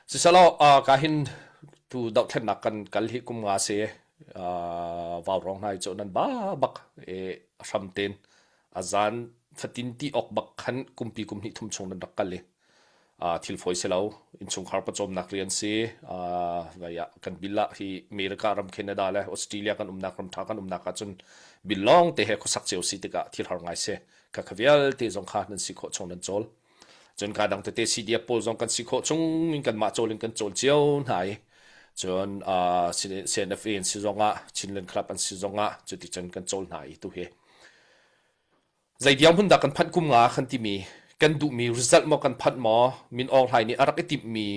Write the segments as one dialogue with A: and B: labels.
A: Sisalaw ka hin tu dohthlennak kan kal hi kum nga si vau rong hna hi cu nan ba bak e hram ten a zan fatin ti ok bak khan kumpi kum hnih thum chung nan rak kal i thil fawi si lo innchungkhar pawcawmnak rian si vai ah kan bill ah hi America ram Canada le Australia kan umnak ram tha kan umnak ahcun bill lawng te he khuasak cio si tikah thil har ngai si kha kha vialte zong kha nan si khawh chung nan cawl cun ka dang tete CDF pawl zong kan si khawh chung in kanmah cawl in kan cawl cio hna i cun CNFA an si zongah Chinland Club an si zongah cuticun kan cawl hna i tu hi Zei dirhmun dah kan phanh kum nga kan timi kan duhmi result maw kan phanh maw Min Aung Hlaing nih a rak i timhmi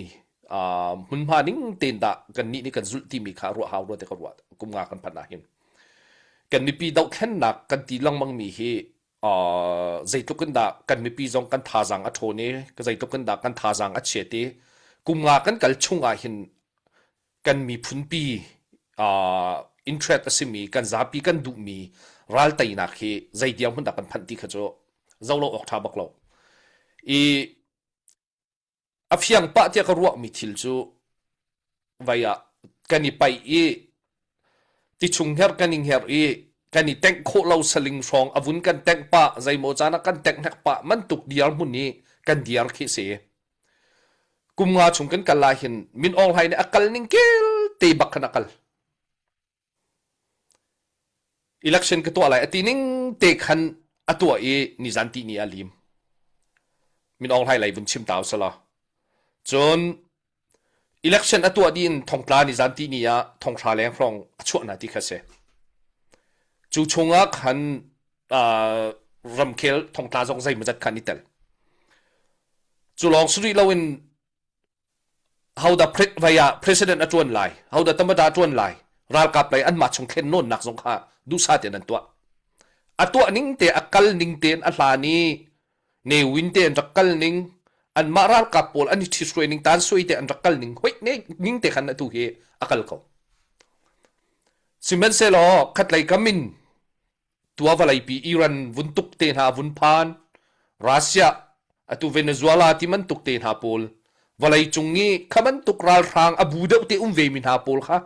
A: uh, hmunhma ning tein dah kannih nih kan zulh timi kha ruah hau rua te ka ruah kum nga kan phanh ahhin kan mipi dohthlennak kan ti lengmangmi hi uh, zeitluk in dah kan mipi zong kan thazaang a ṭhawn i zeitluk in dah kan thazaang a chiat i kum nga kan kal chung ah hin kan miphunpi uh, interest a simi kan zapi kan duhmi ral teinak hi zei dirhmun dah kan phanh ti kha cu zolo awk ṭha bak lo i a fiang pah tiah ka ruahmi thil cu vai ah kan i paih i tichung her kan i hngerh i kan i tengh khawh lo saling hrawng a vun kan tengh pah zeimaw caan ah kan tengh hnek pah mantuk diar hmun i kan diar khi si Kum nga chung kan kal ah hin Min Aung Hlaing nih a kal ning kel te bak khan a kal. Election ka tuah lai a ti ning te khan a tuah i nizan ti ni a lim. Min Aung Hlaing lei vun chim tau sala. Cun election a tuah dih in thongtla nizan ti ni ah thonghra leng hrawng a chuah na ti kha si. Cu chungah khan uh, ramkhel thongtla zong zeimawzat khan i tel. Cu lawng si rih loin hodah vai ah president a ṭuan lai, hodah tamada a ṭuan lai, ralkap lei anmah chung thlen nawnnak zong kha duhsah tein an tuah. A tuah ning te, a kal ning tein a hlan i Ne Win te an rak kal ning, anmah ralkap pawl an i ṭhithruai ning, tan sui te an rak kal ning, hoih ne ning te khan atu hi a kal ko. Sihmanhsehlaw khatlei kam in tua vawleipi Iran vun tuk te hna vun phan Russia atu Venezuela ti bantuk te hna pawl vawlei cung i kha bantuk ralhrang a bu deuh te um ve mi hna pawl kha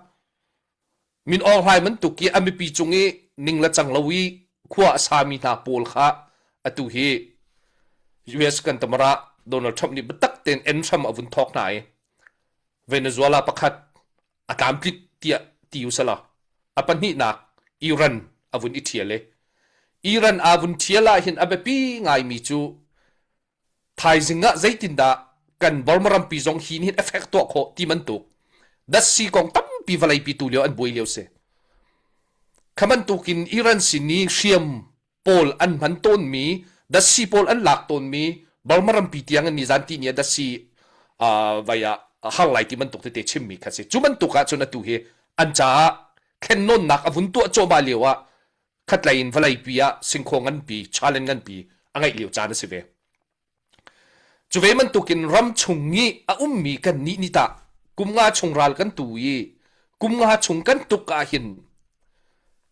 A: Min Aung Hlaing bantuk i a mipi cung i ning le cang lo i khua a sami hna pawl kha atu hi US kan tamara Donald Trump nih biatak tein en hram a vun thawk hna i Venezuela pakhat a tlamtlinh tiah ti usala a pahnihnak Iran a vun i ṭhial i Iran aa vun ṭhial ah hin a biapi ngaimi cu thaizing ah zeitindah kan Burma rampi zong hi hin effect tuah khawh ti bantuk datsi kong tampi vawleipi tu lio an buai lio si kha bantukin Iran sin i hriam pawl an hman tawnmi datsi pawl an lak tawnmi Burma rampi tiang in nizan ti ni ah datsi vai ah har lai ti bantuk tete chimmi kha si cu bantuk ah cun atu hi an caah thlennawnnak a vun tuah cuahmah lio ah khatlei in vawleipi ah singkhaw nganpi challenge nganpi a ngeih lio caan a si ve cu ve bantukin ram chung i a ummi kan nih ni tah kum nga chung ral kan tu i kum nga chung kan tuk ah hin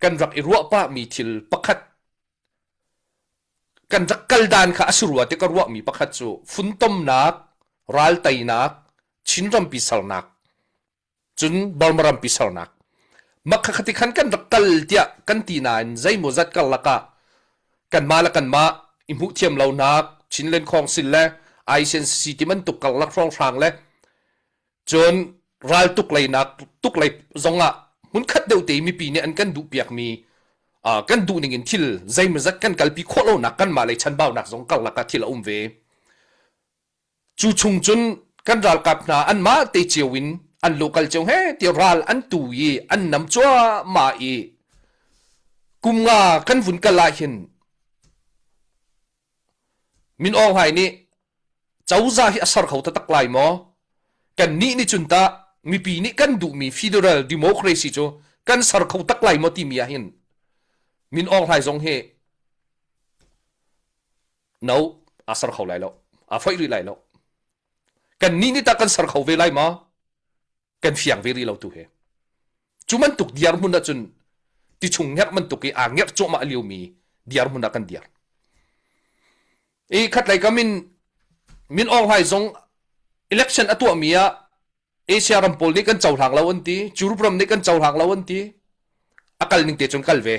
A: kan rak i ruah pahmi thil pakhat kan rak kal dan kha a si rua ti ka ruahmi pakhat cu funtomnak ral teinak Chin rampi sernak cun Burma rampi sernak mah kha ti khan kan rak kal tiah kan ti nain zeimawzat karlak ah kanmah le kanmah i hmuh thiam lonak Chinland Council le ICNCC ti bantuk karlak hrawnghrang le cun raltuk leinak tuk lei zong ah hmunkhat deuh te mipi nih an kan duh piakmi kan duh ning in thil zeimawzat kan kalpi khawh lonak kanmah lei chanbaunak zong karlak ah thil a um ve. Cu chung cun kan ralkap hna anmah te cio in an local cio he ti ral an tu i an nam cuahmah i kum nga kan vun kal ah hin Min Aung Hlaing nih cozah hi a ser kho taktak lai maw? Kannih nih cun tah mipi nih kan duhmi federal democracy cu kan ser kho tak lai maw timi ah hin Min Aung Hlaing zong hi no aa ser kho lai lo aa foih rih lai lo kannih nih tah kan ser kho ve lai maw kan fiang ve rih lo tu hi cu bantuk diarhmun ahcun tichung ngerh bantuk i aa ngerh cuahmah liomi diarhmun ah kan diar i khatlei kam in Min Aung Hlaing zong election a tuahmi ah. Asia ram pawl nih kan cohlang lo an ti, Europe ram nih kan cohlang lo an ti. A kal ning te cun kal ve.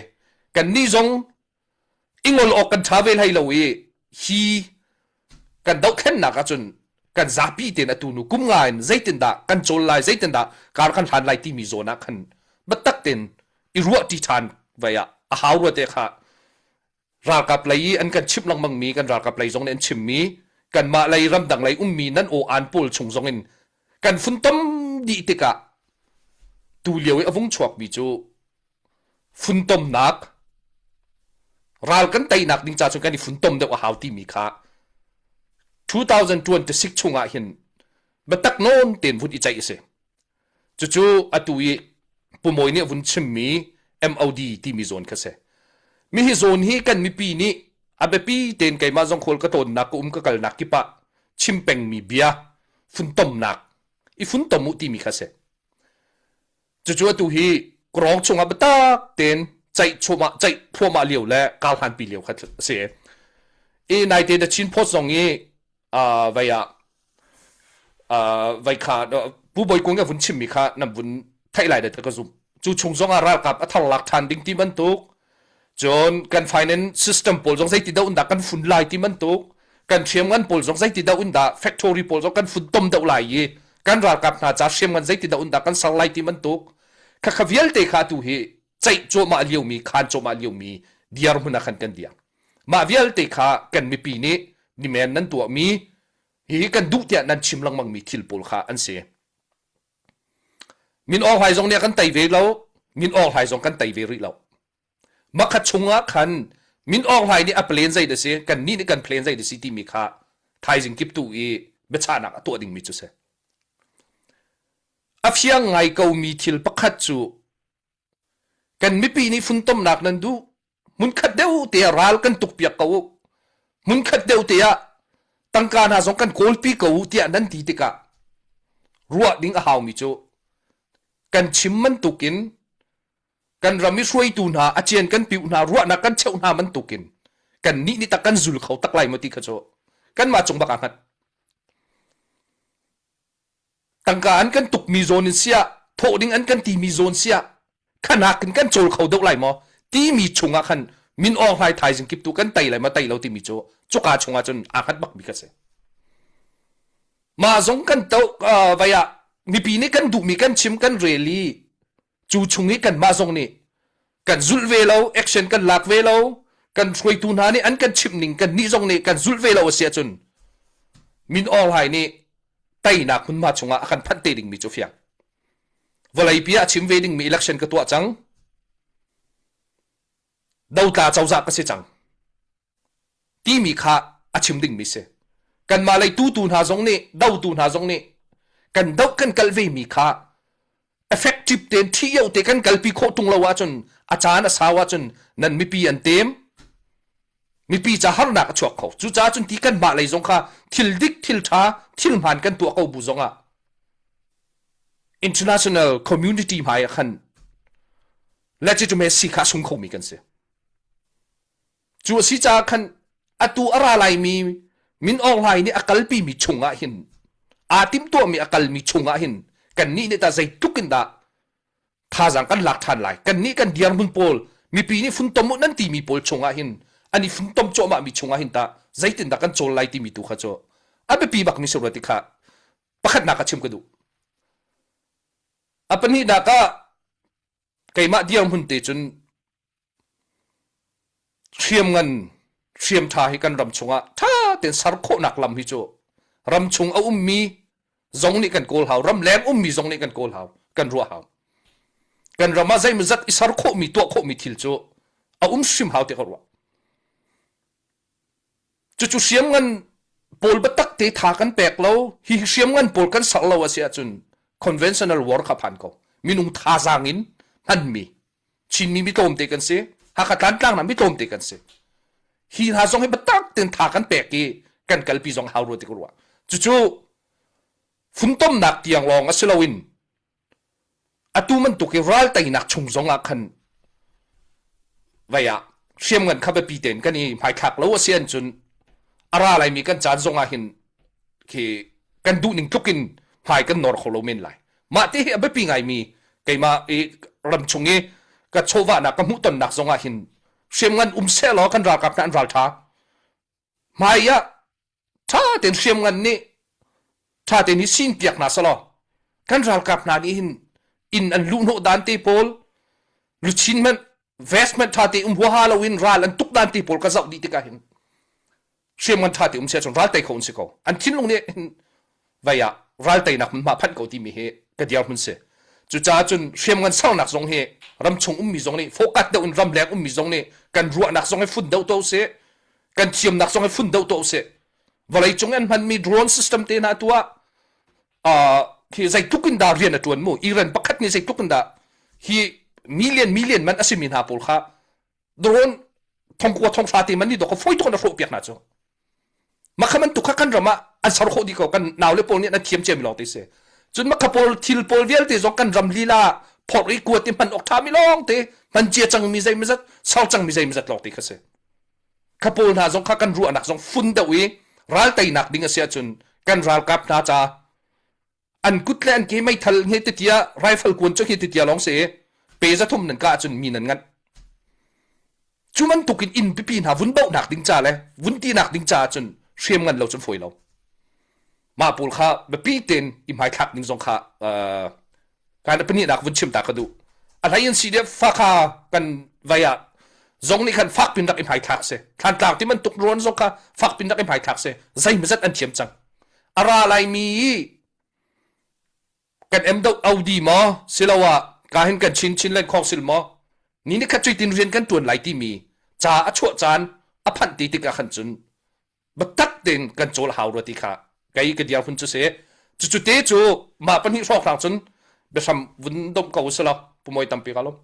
A: Kan nih zong i ngol awk kan ṭha ve hlei lo i hi kan dohthlennak ahcun kan zapi tein atu nu kum nga in zeitindah kan cawl lai, zeitindah kar kan hlan lai timi zawn ah khan biatak tein i ruahṭi ṭhan vai ah a hau rua te kha ralkap lei i an kan chimh lengmangmi kan ralkap lei zong nih an chimmi kanmah lei ramdang lei ummi nan aw aan pawl chung zong in kan funtom dih tikah tu lio i a vung chuakmi cu funtomnak ral kan teinak ding ca cun kan i funtom deuh a hau timi kha 2026 chungah hin biatak nawn tein vun i ceih a si. Cucu atu i Pu Mawi nih a vun chimmi MOD timi zawn kha si. Mihi zawn hi kan mipi nih a biapi tein keimah zong khual ka tlawnnak ka um ka kalnak kip ah chim pengmi bia funtomnak i funtom u timi kha si. Cucu atu hi krawng chungah biatak tein ceih chuahmah ceih thluahmah lio le kar hlanpi lio kha a si. I naite The Chin Post zong i uh, vai ah uh, vai kha Pu Bawi Kung a vun chimmi kha nan vun theih lai da ka zum. Cu chung zong ah ralkap a thar lak ṭhan ding ti bantuk cun kan finance system pawl zong zeiti deuh in dah kan fun lai ti bantuk kan hriamngan pawl zong zeiti deuh in dah factory pawl zong kan fun tom deuh lai i kan ralkap hna ca hriamngan zeiti deuh in dah kan ser lai ti bantuk khakha vialte kha tu hi ceih cuahmah liomi khan cuahmah liomi dirhmun ah khan kan dir mah vialte kha kan mipi nih nimen nan tuahmi hihi kan duh tiah nan chim lengmangmi thil pawl kha an si. Min Aung Hlaing zong nih a kan tei ve lo, Min Aung Hlaing zong kan tei ve rih lo. Makha chungah khan Min Aung Hlaing nih a plan zei dah si, kan nih nih kan plan zei dah si timi kha thaizing kip tu i biachahnak a tuah dingmi cu si. A fiang ngai komi thil pakhat cu Kan mipi nih funtomnak nan duh. Hmunkhat deuh te ah ral kan tukpiak ko u. Hmunkhat deuh te ah tangka hna zong kan kawlpi ko u tiah nan ti tikah ruah ding a haumi cu kan chim bantukin kan ram i hruaitu hna a cian kan piuh hna ruahnak kan cheuh hna bantukin kan nih nih tak kan zul kho tak lai maw ti kha cu kanmah cung bak aa hngat. Tangka an kan tukmi zawn in siah, thawh ding an kan timi zawn siah, khanak in kan cawl kho deuh lai maw timi chungah khan min Aung Hlaing thaizing kip tu kan tei lai ma tei lo timi cu cuka chungah cun aa hngat bakmi ka si. Mah zong kan to uh, vai ah mipi nih kan duhmi kan chim kan rel i Cu chung i kanmah zong nih kan zulh ve lo, action kan lak ve lo, kan hruaitu hna nih an kan chimh ning kannih zong nih kan zulh ve lo a si ahcun Min Aung Hlaing nih teinak hmunhma chungah a kan phanh te dingmi cu fiang. Vawleipi ah a chim ve dingmi election ka tuah cang. Dotla cozah ka si cang. Timi kha a chim dingmi si. Kanmah lei tutu hna zong nih, dotu hna zong nih kan doh kan kal vemi kha effective tein thio te kan kalpi khawh tung lo ahcun a caan a sau ahcun nan mipi an tem mipi ca harnak a chuak kho cucaah cun ti kan mah lei zong kha thil dik thil tha thil hmaan kan tuah ko bu zong ah international community hmai ah khan legitimacy kha sung khomi kan si Cu a si caah khan atu a ra laimi Min Aung Hlaing nih a kalpimi chungah hin aa timhtuahmi a kalmi chungah hin kannih nih tah zeitluk in dah thazaang kan lak ṭhan lai kannih kan dirhmun pawl mipi nih funtom uh nan timi pawl chungah hin an i funtom cuahmahmi chungah hin tah zeitindah kan cawl lai timi tu kha cu a biapi bakmi si rua ti kha pakhatnak ah chim ka duh. A pahnihnak ah keimah dirhmun te cun Hriamngan hriamṭha hi kan ram chungah ṭha tein ser khawhnak lam hi cu ramchung a ummi zong nih kan kawl hau, ramleng ummi zong nih kan kawl hau, kan ruah hau. Kan ram ah zeimawzat i ser khawhmi, tuah khawhmi thil cu a um hrim hau ti ka ruah. Cucu hriamngan pawl biatak te tha kan pek lo, hi hriamngan pawl kan ser lo a si ahcun conventional war kha phan ko. Minung thazaang in hmanmi Chinmi mi tlawmte kan si. Hakha Tlantlang mi tlawmte kan si. Hi hna zong hi biatak tein tha kan pek i kan kalpi zong hau rua ti ka ruah. Cucu funtomnak tiang lawng a si loin atu bantuk i ral teinak chung zong ah khan vai ah hriamngan kha biapi tein kan i hmaithlak lo a si ahcun a ra laimi kan caan zong ah hin khi kan duh ning tluk in. Hmai kan nor kho lo men lai. Mah te hi a biapi ngaimi keimah i ramchung i ka chawvahnak ka hmuhtonnak zong ah hin hriamngan um seh law kan ralkap hna an ralṭha. Hmai ah ṭha tein hriamngan nih ṭha tein hi sin piak hna selaw kan ralkap hna nih hin inn an luhhnawh dan te pawl luchin hmanh vest hmanh ṭha te um huaha loin ral an tuk dan te pawl ka zoh dih tikah hin hriamngan ṭha te um sia cun ral tei kho an si ko an thinlung nih hin vai ah ral teinak hmunhma phanh ko timi hi ka dirhmun si cucaah cun hriamngan sernak zong hi ramchung ummi zong nih focus deuh in ramleng ummi zong nih kan ruahnak zong hi fun deuh to usih kan thiamnak zong hi fun deuh to usih vawleicung an hmanmi drone system te hna tuah uh, hi zeitluk in dah rian a tuan mu Iran pakhat nih zeitluk in dah hi million million man a simi hna pawl kha drone thongkua thonghra te man ni dok foi tuk na hrawh piak hna cu makha man tuk kha kan ram ah an sar khawh dih ko kan nau le pawl nih an thiam ciami lawng te si cun makha pawl thil pawl vialte zong kan ram lila phorh i kuat i hman awk ṭha mi lawng te hman cia cang mi zei mazat ser cang mi zei mazat lawng te kha si kha pawl hna zong kha kan ruahnak zong fun deuh i ral teinak ding a si ahcun kan ralkap hna ca an kut le an ke meithal he titia rifle kuan cu hi titia lawng si pe za thum nan kah ahcun mi nan nganh cu bantuk in inn pipi hna vun bohnak ding ca le vun tinak ding ca ahcun hriam ngan lo cun fawi lo mah pawl kha biapi tein i hmaithlak ding zong kha kan pahnihnak vun chim ta ka duh a hlei in CDF fakha kan vai ah zong nih khan fak pin rak i hmaithlak si thlantlang ti bantuk rawn zong kha fak pin rak i hmaithlak si zeimazat an thiam cang a ra laimi kan em do Audi maw siloah ka hin kan chin chin len khong sil maw ni ni khat cuitin rian kan tuan lai timi ca a chuah caan a phanh ti tikah khan cun biatak tein kan cawl hau rua ti kha kei ka dirhmun cu si cucu te cu mah pahnih hrawnghrang cun biahram vun domh ko usih law pumoi tampi ka lawm.